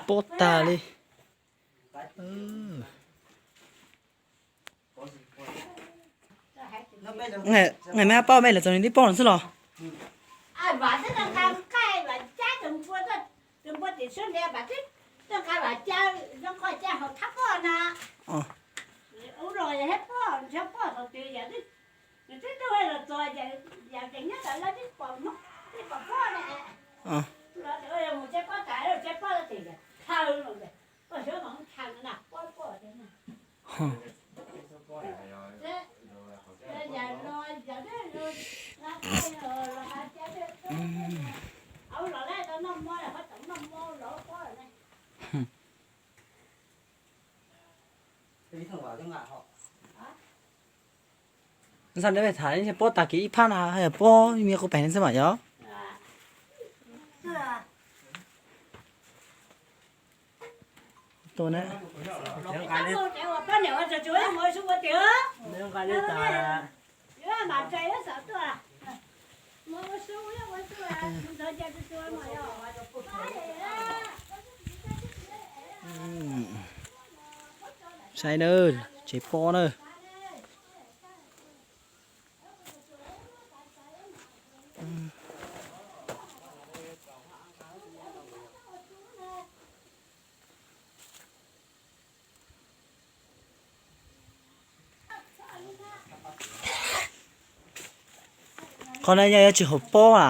Pob tag li. Nqaim me hab paub mej lawv txom nyem twb paub no xwb los? Ntxhais, neb tham pob tag kiag ib phab na, yog pob me quv peem xwb mas yog. Tua na. Saib na, tsev pob na. Qhov no yog yuav tsis haum pob a.